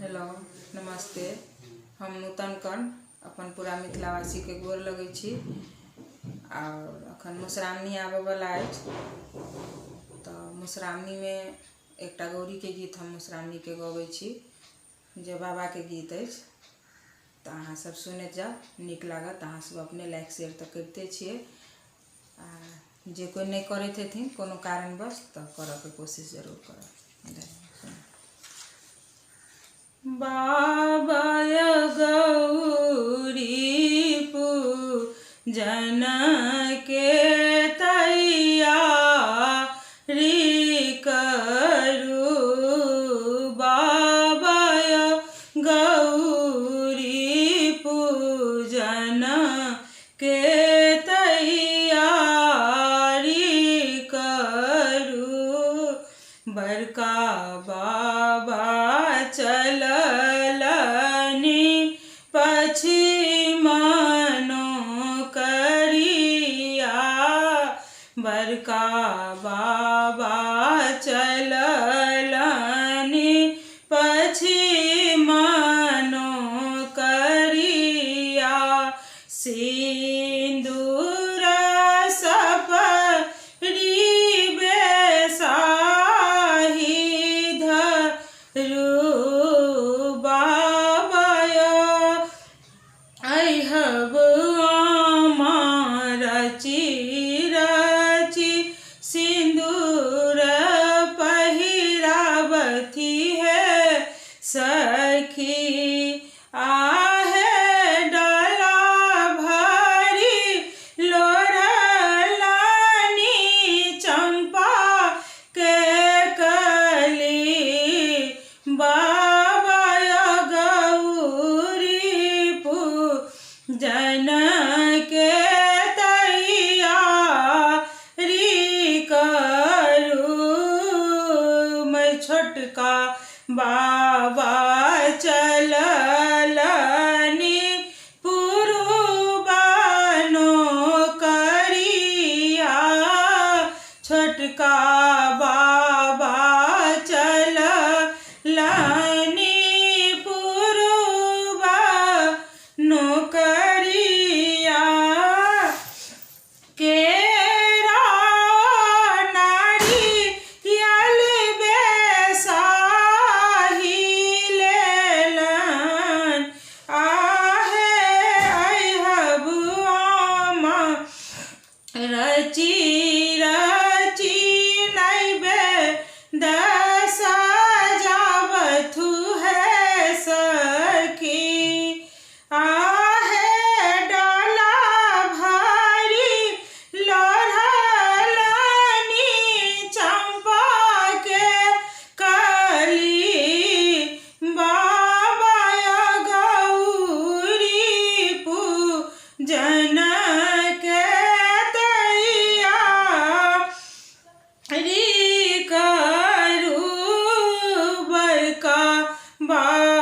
Hello, नमस्ते। हम नूतन कर्ण अपन पूरा मिथिलावासीके गोर लगै छी। आओर अखन मधुश्रावणी आबयवला अछि, तऽ मधुश्रावणीमे एकटा गौरीके गीत हम मधुश्रावणीके गबै छी, जे बाबाके गीत अछि। तऽ अहाँसभ सुनैत जाउ, नीक लागत। अहाँसभ अपने लाइक शेयर तऽ करिते छियै, आ जे कोइ नहि करैत हेथिन कोनो कारणवश, तऽ करयके कोशिश जरूर करब। बाबा गौरी पूजन के तैयारी करू, बाबा गौरी पूजन के तैयारी करू। बड़का बाबा चललनि पछिमनो करिया, बड़का बाबा चललनि पछिमनो करिया। सिन्दूर सपरी बेसाही धरू, बाबा अइहब रची रची सिन्दूर पहिराबथि हे सखी। आहे डाला भरी लोरलानी चंपा के कली, बाबा गौरी पूजन के तैयारी करू। मैं छोटका बाबा चललनि पुरुबनो करिया, छोटका बाबा चललनि पुरुबनो करिया। केरा नारियल बेसाही लेलन, आहे अइहब आमा रची रची नैबे दस जाबथु है सखी। आहे डाला भारी लोढ़लनी चंपा के कली, बाबा गौरी पूजन के तैयारी करू। बड़का बाबा